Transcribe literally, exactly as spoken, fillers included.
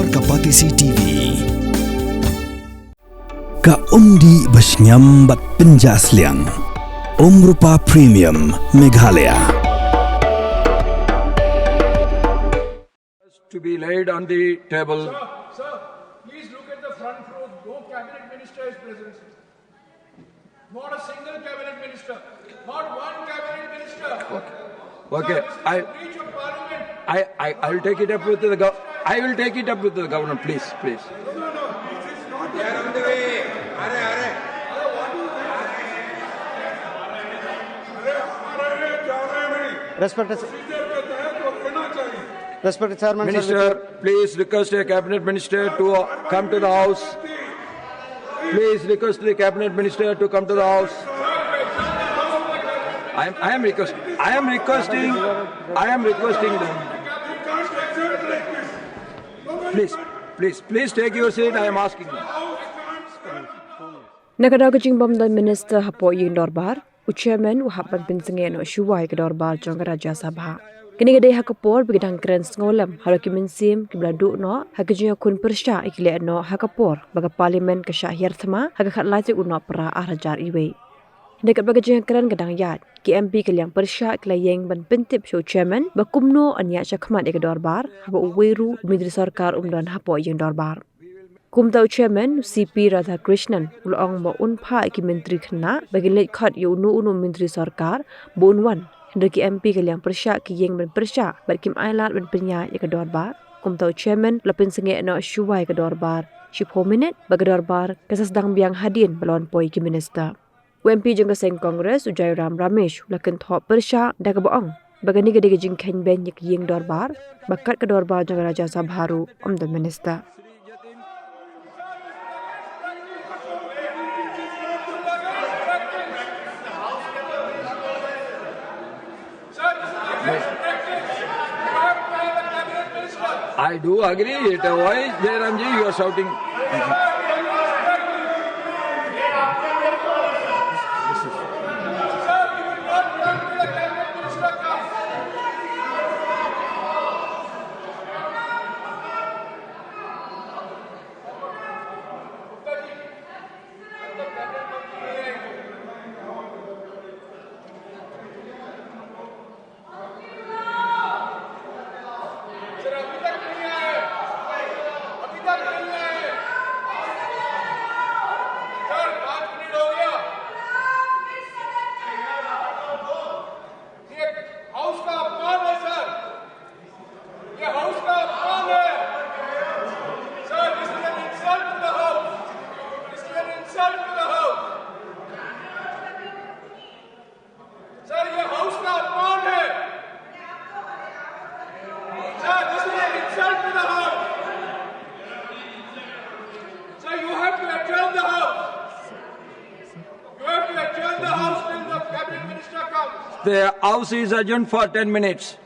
Ka Batesi T V. Ka umdih ba shngiam bad pynjah sliang. Umrupa Premium Meghalaya. To be laid on the table. Sir, sir, please look at the front row. No cabinet minister is present. Not a single cabinet minister. Not one cabinet minister. Okay. Okay. Sir, this is I, a breach of parliament. I, I, I will take it up with the gov-, I will take it up with the governor, please, please. No, no, no. This is not the Respected, respected chairman, sir. Minister, please request a cabinet minister to, uh, come to the house. Please request the cabinet minister to come to the house. I am, I am request, I am requesting, I am requesting them. Please, please, please take your seat. I am asking. Na ka daw ka jingbym don minister hapoh ïing dorbar, u chairman u hap ban pynsangeh noh shuwa ïa ka dorbar jong ka Rajya Sabha. Kane ka dei ha ka por ba ki dang kren sngewlem halor ki mynsiem kiba la duh noh ha ka jingïakhun pyrshah ïa ki lehnoh ha ka por ba ka parliament ka shah hiar thma ha ka khatlai tarik u Nohprah ar hajar wei. Hynrei katba ka jingkren ka dang ïaid, ki M P ka liang pyrshah ki la ïeng ban pyntip sha u chairman ba kumno yn ïaid shakhmat ïa ka dorbar haba uwei ruh u myntri sorkar um don hapoh ïing dorbar. Kumta u chairman, u C P Radhakrishnan, u la ong ba un phah ïa ki myntri khynnah ba kin leit khot ïa uno uno u myntri sorkar ba un wan. Hynrei ki M P ka liang pyrshah ki ïeng ban pyrshah bad kim ailad ban pynïaid ïa ka dorbar. Kumta u chairman u la pynsangeh noh shuwa ïa ka dorbar shiphew minit bad ka dorbar ka sa sdang biang hadien ba la wan poi ki minister. U M P jong ka seng Congress, u Jairam Ramesh, u la kynthoh pyrshah da kaba ong ba kane ka dei ka jingkheiñ beiñ ïa ka ïing dorbar, ba kat ka dorbar jong ka Rajya Sabha ruh ym don minister. I do agree. It, uh, why, Jairamji, you are shouting? ये हाउस का अपमान है, सर। ये हाउस का अपमान है। Sir, this is an insult to the house. This is an insult to the house. सर, ये हाउस का अपमान है। Sir, this is an insult to the house. Sir, you have to adjourn the house. You have to adjourn the house till the cabinet minister comes. The house is adjourned for ten minutes.